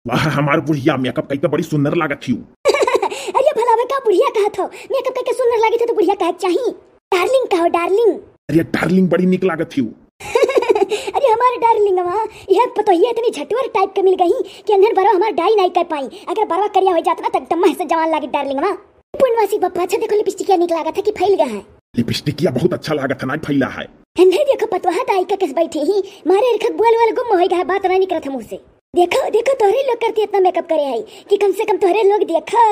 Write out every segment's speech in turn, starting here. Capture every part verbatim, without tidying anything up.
आह, हमार बुढ़िया, मेकअप कइके बड़ी सुंदर लागत हिउ। अरे भला बे, का बुढ़िया कहत हो? मेकअप कइके सुंदर लागत हो तो बुढ़िया कहे के चाही। डार्लिंग कहो, डार्लिंग। अरे डार्लिंग, बड़ी निक लागत हिउ। अरे हमार डार्लिंगवा, यह पतोहिया इतनी झटुअर टाइप के मिल गई कि अन्हन बरवा हमार डाई नाई कर पाई। अगर बरवा करिया होइ जात ना, त एकदम मह से जवान लागे डार्लिंगवा। पूर्णवासी बप्पा, अच्छा देखो, लिपस्टिकिया निक लागत है कि फैल गया है? लिपस्टिकिया बहुत अच्छा लागत है, नाई फैला है। हन्ने देखो, पतोहा दाई का किस बैठी ही, मारे इरखक बोल वाल गुम होइ गया है, बात ना निकलत है मुँह से। देखो, देखो, तोहरे लोग करती इतना मेकअप करे है कि कम से कम तोहरे लोग देखो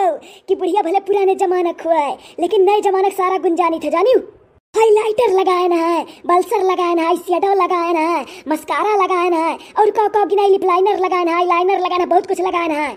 कि बुढ़िया भले पुराने जमाना क हुआ है, लेकिन नए जमाना क सारा गुण जानी थे, जानियो। हाइलाइटर लगाए ना है, बल्सर लगाए ना है, आई शैडो लगाए ना है, मस्कारा लगाए ना है, और का का गिनाई, लिप लाइनर लगाए ना है, आईलाइनर लगाए ना है, बहुत कुछ लगाए ना है।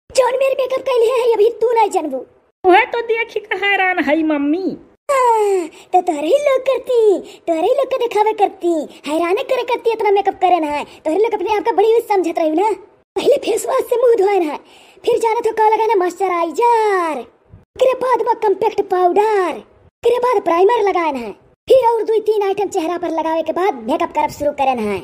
जौन मेर मेकअप कैले है, अभी तू नहीं जानबू। वह तो देखी के हैरान है मम्मी। हाँ, तो तोहरे ही लोग करती, तोहरे ही लोग के दिखावे करती, हैराने करे करती, इतना मेकअप करे ना है। तोहरे लोग अपने आप का बड़ी समझत रही ना। पहले फेस वॉश से मुंह धोए ना है, फिर जाना तो का लगाए ना, मॉइस्चराइजर, एकरे बाद बा कॉम्पैक्ट पाउडर, एकरे बाद प्राइमर लगाए ना है, फिर और दुई तीन आइटम चेहरा पर लगावे के बाद मेकअप करब शुरू करे ना है।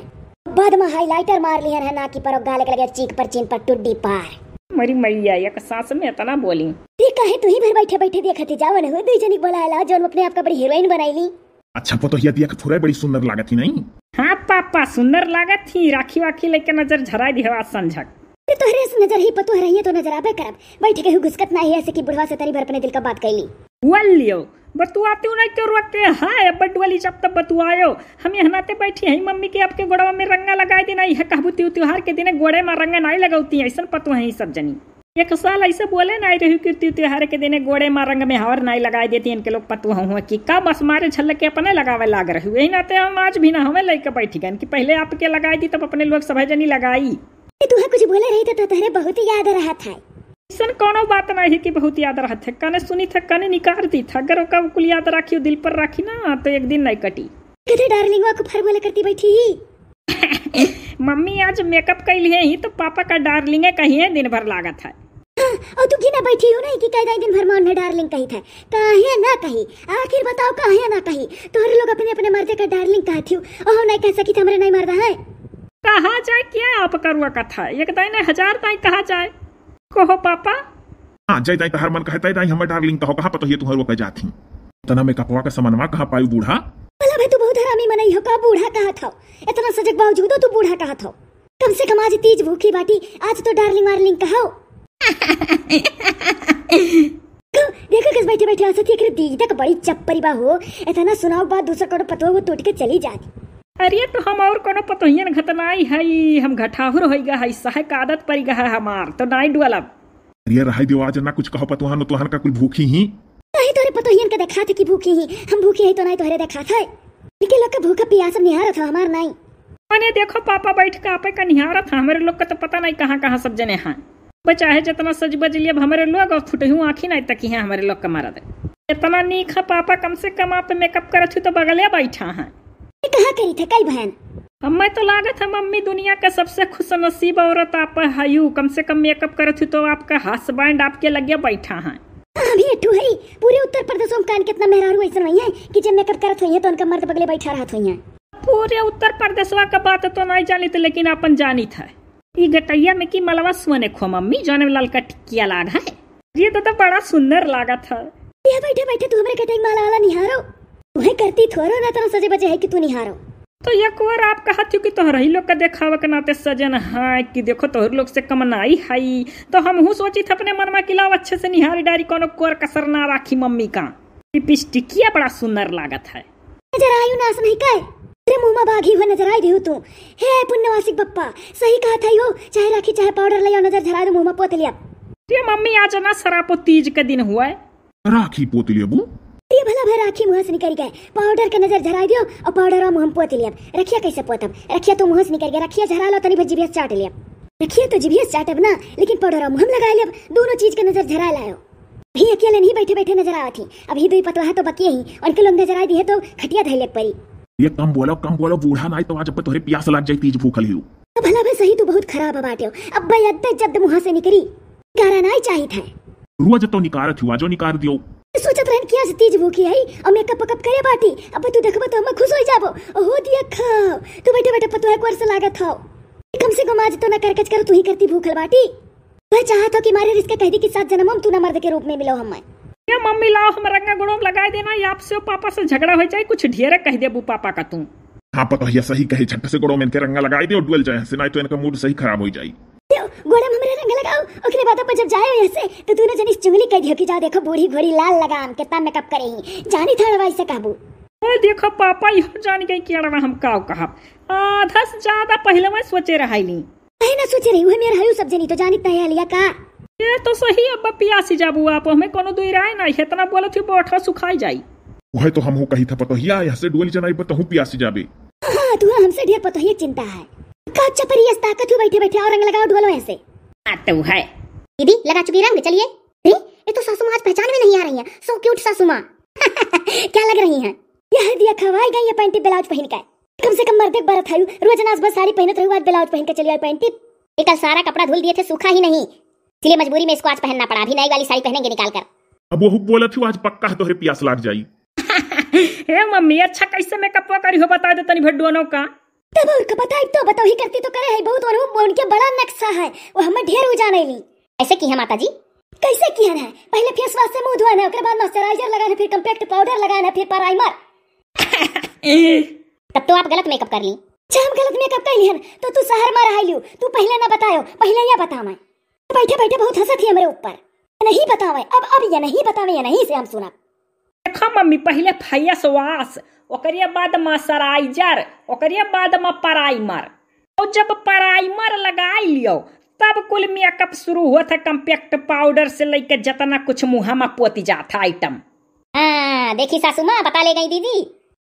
बाद में हाइलाइटर मार लिहन है नाकी पर, गाले के लगे, चीक पर, चीन पर, टुड्डी पर। मरी मैया, एक सांस में इतना बोली। ये काहे तू ही भर बैठे बैठे देखत ही, जाओ न हो, दुई जनी बोलाए ला, जौन अपने आप का बड़ी हीरोइन बनाई ली। अच्छा पतोहिया, दिया के थोड़ा बड़ी सुंदर लागत ही नहीं? हाँ पापा, सुंदर लागत ही। राखी वाखी लेके नजर झराई दिहवा संझक। ते तोहरे से नजर ही पतोह रही है तो नजर आबे करब। बैठ के हु घुसकत ना है, ऐसे कि बुढ़वा से तनी भर अपने दिल का बात कैली। वल्लियो, बतुआते हो ना क्यों रोकते हैं? हाय, बड्डू वाली जब तब बतुआयो। हम यहाँ नाते बैठी हैं, मम्मी के आपके गोड़वा में रंगा लगाए देना, यह कहबू त्यू त्योहार के दिने गोड़े में रंगा नाई लगौती, ऐसन पतोह हैं सब जनी। एक साल ऐसे बोले नाई रही कि त्यू त्योहार के दिने गोड़े में रंग में हवर नाई लगाए देती, इनके लोग पतोह हुआ कि का बस मारे झल्ल के अपने लगावे लाग रही। यही नाते हम आज भी ना हमें लेके बैठी गन कि पहले आपके लगाई दी, तब अपने लोग सभे जनी लगाई। ए, तुहे कुछ बोले रही तो, तो तोहरे बहुत याद रहत है। ऐसन कौनो बात नहीं है कि बहुत याद रहत है, कने सुनी था, कने निकार दी था। अगर ओका कुल याद राखी, दिल पर राखी ना, तो एक दिन नहीं कटी। कदे डार्लिंगवा को फर बोले करती बैठी ही। मम्मी आज मेकअप कैली है ही तो पापा का डार्लिंग है कही है, दिन भर लागत है। हाँ, और तू की ना बैठी हो ना कि कह दाई दिन भर में उन्हें डार्लिंग कही था, काहे ना कही? आखिर बताओ काहे ना कही? तोहरे लोग अपने अपने मर्दे का डार्लिंग कहती हो, और हम नहीं कह सकी था, हमरे नहीं मर्दा है। कहा जाए क्या आप करुआ कथा, एक दाई नहीं हजार दाई कहा जाए। कहो पापा। हाँ, जय दाई तहार मन कहे, तय दाई हमर डार्लिंग कहो, कहाँ पतोहिए तुहर वो कह जात ही। इतना मेकअपवा का समनवा कहाँ पायु बूढ़ा? भला भाई तू बहुत हरामी मनई हो का, बूढ़ा कहत हो? इतना सजग बावजूदो तू बूढ़ा कहत हो। कम से कम आज तीज भूखी बाटी, आज तो डार्लिंग वार्लिंग कहो। देखो किस बैठे बैठे हंसत ही, एकरे दीदी तक बड़ी चप्परी बा हो। इतना सुनाओ बात दूसर कोनो पतोह वो टूट के चली जाती। अरे तो हम और कोनो पतोहियन घतनाई हई, हम घटाहुर होई गा हई, सहे का आदत परी गा है हमार, तो नाई डुअलब। अरे रहाई दियो, आज ना कुछ कहो पतोहन, तोहन का कुल भूखी ही। नहीं तोहरे पतोहियन के देखात है कि भूखी ही, हम भूखी है तो नहीं तोहरे देखात है। इनके लोग का भूखा पियास निहारत हो, हमार नहीं। मने देखो पापा बैठ के आपे का निहारत है, हमरे लोग का तो पता नहीं कहाँ कहाँ सब जने हैं। बचा है जितना सज बज लिया, अब हमरे लोग और फुटहू आँखी नहीं तकी है हमरे लोग का मरद। इतना नीक है पापा, कम से कम आप मेकअप करत हो तो बगले बैठा है। ये कहा करी थे कई बहन? हमें तो लागत है मम्मी दुनिया का सबसे खुशनसीब औरत आप हयू, कम से कम मेकअप करत हो तो आपका हस्बैंड आपके लगे बैठा है। हाँ, अभी एठू है, पूरे उत्तर प्रदेश में कान कितना मेहरारू ऐसन हुई है कि जब मेकअप करत हुई है तो उनका मर्द बगले बैठा रहत हुई है। पूरे उत्तर प्रदेशवा का बात तो नहीं जानित, लेकिन अपन जानित है। ई गटैया में की मलवा सोने खो मम्मी, जौन में ललका टिकिया लाग है। ये तो, तो बड़ा सुंदर लागत है। ये बैठे बैठे तू हमरे गटैया माला वाला निहारो। वही करती थोरो ना, इतना सजे बजे है कि तू निहारो। तो एक ओर आप कहत हो कि तोहरही लोग का देखावे के नाते सजन है कि देखो तोहर लोग से कम नाई है, तो हमहू सोचित अपने मन में कि लाओ अच्छे से निहारी डारी, कोनो कोर कसर ना राखी मम्मी का। लिपस्टिकिया बड़ा सुंदर लागत है। नजर आयु नास नहीं काय? तेरे मुंह में बाघी हुआ नजर आई देहु तू। हे पुण्यवासिक बप्पा, सही कहा था यो, चाहे राखी चाहे पाउडर ले आओ, नजर झरा दो, मुंह में पोत लिया। ये मम्मी आज ना सरापो तीज के दिन हुआ है। राखी पोत लिया बू? ये भला भर राखी मुंह से निकल गए, पाउडर के नजर झरा दियो और पाउडर मुंह में पोत लिया। रखिया कैसे पोतब? रखिया तो मुंह से निकल गया, रखिया झरा लो तनी भर जिभिया चाट लिया। रखिया तो जिभिया चाटब ना, लेकिन पाउडर मुंह में लगा लिया, दोनों चीज के नजर झरा लायो। ही अकेले नहीं बैठे बैठे नजर आवत ही। अभी दुई पतवाह तो बकिए ही, उनके लोग नजर आ दिए तो खटिया धैले परी। ये कम बोलो, कम बोलो बूढ़ा, नाई तो आज अब तोहरे पियास लाग जाई, तीज भूखल हियो। अब भला भाई सही तू बहुत खराब बाटे हो। अब भाई अद्दे जद्द मुहा से निकरी। गारा नाई चाहित है। रोज तो निकारत हुआ, जो निकार दियो। सोचत रहन कि आज तीज भूखी है और मेकअप वेकअप करे बाटी। अब तू देखबो तो हम खुश हो जाबो। ओहो दिया खाओ, तू बैठे बैठे पतवाह कोर से लागत हो। कम से कम आज तो ना करकच करो, तू ही करती भूखल बाटी। वह चाहत हो कि मारे रिश्ते कह दी कि सात जन्म हम तू ना मर्द के रूप में मिलो हमें। ये मम्मी लाओ, हम रंगा गुड़ोम लगाए देना, या आपसे पापा से झगड़ा हो जाए, कुछ ढेरे कह देबू पापा का तू। हाँ पतोहिया सही कहे, झट से गुड़ोम इनके रंगा लगाए दे और डुअल जाए से, नहीं तो इनका मूड सही खराब हो जाए। गोड़म हमरे रंग लगाओ, ओकरे बाद अपन जब जाए यहाँ से तो दोनों जनी चुगली कह दियो कि जाओ देखो बूढ़ी घोड़ी लाल लगाम, कितना मेकअप करे ही, जानी था वैसे कहबू। ओ देखो पापा, इहो जान गई कि अड़वा हम काव कहब। आधा से ज्यादा पहले मैं सोचे रहाइली। काहे ना सोचे रही, उहे मेर हयू सब जनी तो जानित नहीं है लिया का। ये तो सही, अब पियासी जाबू आप, हमें कोनो दुई राय नहीं है, इतना बोलत ही बोठा सुखाई जाई। उहे तो हमहू कही था पतोहिया, यहाँ से डुअल जनाई पर तहू पियासी जाबे। हाँ, तू हमसे ढेर पतोहिया चिंता है। का चपरियस ताकत हूँ बैठे बैठे और रंग लगाओ डुअलो ऐसे। आ तो है। दीदी लगा चुकी रंग, चलिए। अरे, ये तो सासू माँ आज पहचान में नहीं आ रही है, so cute सासू माँ। क्या लग रही हैं? यह दिया खवाई गई ये पैंटी ब्लाउज पहन के। कम से कम मर्दे के बरत हयू, रोज नाच बस साड़ी पहनत रहू, आज ब्लाउज पहन के चली आई पैंटी। ये कल सारा कपड़ा धुल दिए थे, सूखा ही नहीं, इसलिए मजबूरी में इसको आज पहनना पड़ा। अभी नई वाली साड़ी पहनेंगे निकाल कर। अब वहू बोलत हूँ, आज पक्का तोहरे पियास लाग जाई। हे मम्मी, अच्छा कैसे मेकअप करी हो, बता दे तनी भर दोनों का। तब और का बताई, तो बताओ ही करती तो करे है बहुत, और वो उनके बड़ा नक्शा है, वो हमें ढेर उजाने ली। ऐसे की है माता जी? कैसे किहन है? पहले फेस वाश से मुंह धोअन है, ओकरे बाद मॉइस्चराइजर लगान है, फिर कॉम्पैक्ट पाउडर लगान है, फिर प्राइमर। तब तो आप गलत मेकअप कर ली। अच्छा, हम गलत मेकअप कर लिहन तो तू शहर में रह लियो, तू पहले ना बतायो, पहले या बता मैं। बैठे बैठे बहुत हंसत ही हमरे ऊपर। नहीं बतावे, अब अब ये नहीं बतावे, ये नहीं से हम सुनब। देखो मम्मी, पहले फेस वाश, ओकरे बाद मॉइस्चराइजर, ओकरे बाद में प्राइमर। और जब प्राइमर लगाई लियो, तब कुल मेकअप शुरू होत है, कॉम्पैक्ट पाउडर से लेके जितना कुछ मुँह में पोती जात है आइटम। हाँ, देखी सासू माँ, बता ले गई दीदी।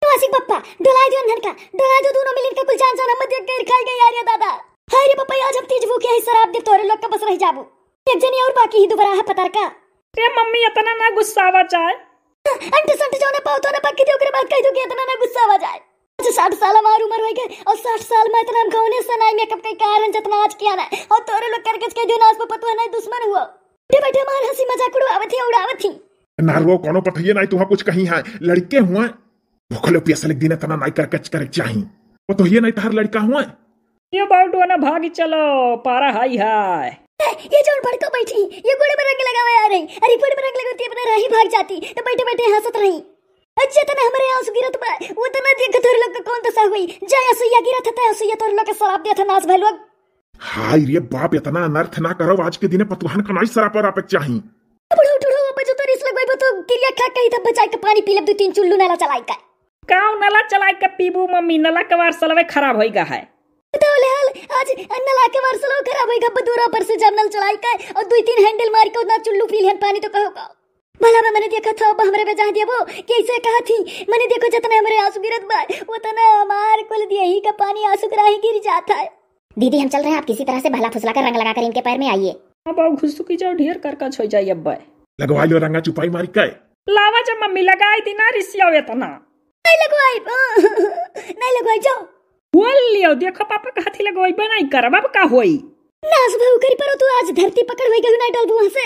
तो आशिक पप्पा, डोलाए दो अंधन का, डोलाए दो दोनों मिलिन के कुल जान जान हम देख गैर खाई गई यार ये दादा। हाय रे पप्पा, आज हम तीज भूखे है, शराब दे तोरे लोग का बस रह जाबू। एक जनी और बाकी ही दोबारा है पतर का। ए मम्मी, इतना ना गुस्सावा जाए। अंट संट जौने पाओ तो ना पक्की दे, ओकरे बाद कह दो कि इतना ना गुस्सावा जाए। अच्छा, साठ साल हमार उम्र होई गए और साठ साल में इतना हम कौने से नाई मेकअप के कारण जितना आज किया ना, और तोरे लोग करके कह दियो नाच पे पतुआ नहीं दुश्मन हुआ। बैठे बैठे हमार हंसी मजाक उड़ावत ही, उड़ावत ही। ना रो, कोनो पतोहिए नहीं तुहा कुछ कही है, लड़के हुआ। भूखले पियासले एक दिन इतना नाई करकच करे चाही। पतोहिए नहीं तहार लड़का हुआ। ये बाउडो ना भागी चलो, पारा हाई हाय। ये जौन बड़का बैठी, ये गोड़े में रंग लगावे आ रही। अरे गोड़े में रंग लगाती अपने राही भाग जाती, तो बैठे बैठे हंसत रही। अच्छा, तना हमारे आंसू गिरत बा, वो तना देख तोरे लोग का कौन दशा हुई। जाए आंसू या गिरत है, आंसू या तोरे लोग का शराब देत है नाच भैलवा। हाय रे बाप, इतना अनर्थ ना करो, आज के दिने पतवाहन का नाई सरा पर आपे चाही। बुढ़ऊ टुढ़ऊ, अब जो तोरे इस लगवाई बा तो किरिया खा कही था बचाई के पानी पी लेब, दो तीन चुल्लू नाला चलाई का। काव नला चलाई के पीबू मम्मी, नला के वार सलवे खराब होई गा है। बताओ ले हाल, आज नला के वार सलवे खराब होई गा, बदूरा पर से जब नल चलाई के और दो तीन हैंडल मार के उतना चुल्लू पी लेहन पानी तो कहो का। भला बा मने देखा था, अब हमरे बेजाह दिया वो, कैसे कहा थी, मने देखो जितना हमरे आंसू गिरत बा, उतना हमार कुल दिया ही का पानी आंसू के राही गिर जाता है। दीदी, हम चल रहे हैं, आप किसी तरह से भला फुसला कर रंग लगा कर इनके पैर में आइए। अब आओ घुसुकी जाओ, ढेर करकच हो जाई अब। लगवा लो रंगा चुपाई मारी के। लावा जब मम्मी लगाई दी ना रिसियाओ इतना। नहीं लगवाई, नहीं लगवाई जाओ। बोल लियो, देखो पापा का हाथी लगवाई बनाई करब, अब का होई? नास भऊ करी परो तू आज धरती पकड़ होई गई ना डलबू वहां से।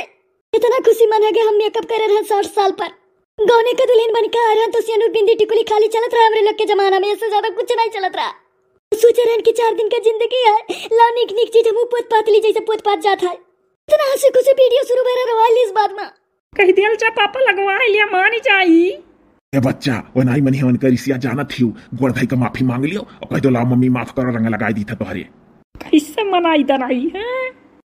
इतना खुशी मन है कि हम मेकअप करे रहे साठ साल पर। गौने के दुल्हन बन के आ रहे तो सियानुर बिंदी टिकुली खाली चलत रहा हमरे लोग के जमाना में, इससे ज्यादा कुछ नहीं चलत रहा। सोचे रहन कि चार दिन का जिंदगी है, लाओ नीक नीक चीज हम पोत पात ली जैसे पोत पात जात है। इतना हंसी खुशी वीडियो शुरू भरा रवा ली इस बात में। कही दियल जा पापा लगवा लिया मान जाई। ए बच्चा, वो नाई मनी हमन करिसिया जानत हियो, गोड़ धई के माफी मांग लियो और कह दो लाओ मम्मी माफ करो रंग लगाई दी था तोहरे। कैसे मनाई दनाई है?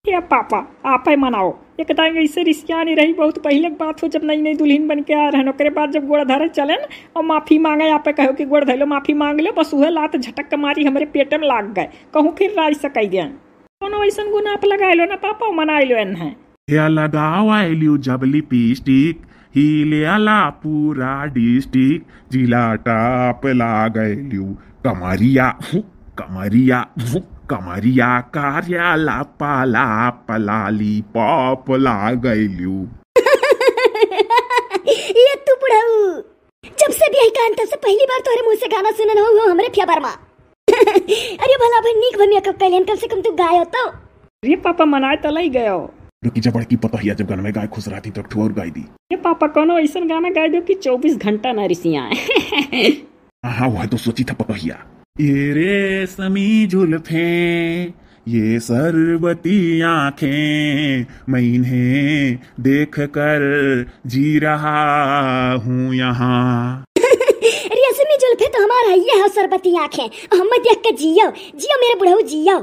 ए पापा, आपे मनाओ। एक दाई ऐसे रिसियानी रही, बहुत पहिले के बात हो, जब नई नई दुल्हन बन के आ रहन, ओकरे बाद जब गोड़ धरे चलेन और माफी मांगे, आपे कहो कि गोड़ धइलो, माफी मांग लो, बस उहे लात झटक के मारी हमरे पेट में लाग गए, कहूँ फिर राज से कह देन। कोनो ऐसन गुण आप लगाए लो ना पापा, मनाए लो एन है। या लगावाइल्यू जब लिपस्टिक, हिलेला पूरा डिस्ट्रिक्ट, जिला टॉप लागैल्यू, कमरिया फू, कमरिया फू, कमरिया कार्या लापा लाप लाली पॉप लागैल्यू। ये तू बुढ़ऊ, जब से बियाह कान तब से पहली बार तोहरे मुंह से गाना सुनन हो, हो हमरे फेवर मा। अरे भला भाई नीक भमिया कब कैलेन, कम से कम तू गायो तो। अरे पापा मनाए तो लई गयो। रुकी जा बड़की पतोहिया, जब गाना में गाए खुश रहती तो एक ठो और गाई दी। ये पापा कोनो ऐसन गाना गाए दो कि चौबीस घंटा ना रिसियाए। हाँ, हाँ, वह तो सोची था पतोहिया। ए रेशमी जुल्फे, ये शरबती आंखें मैं इन्हें देख कर जी रहा हूँ यहाँ। रेशमी जुल्फे तो हमार हइये है शरबती आंखें, हमें देख के जियो, जियो मेरे बुढ़ऊ जियो।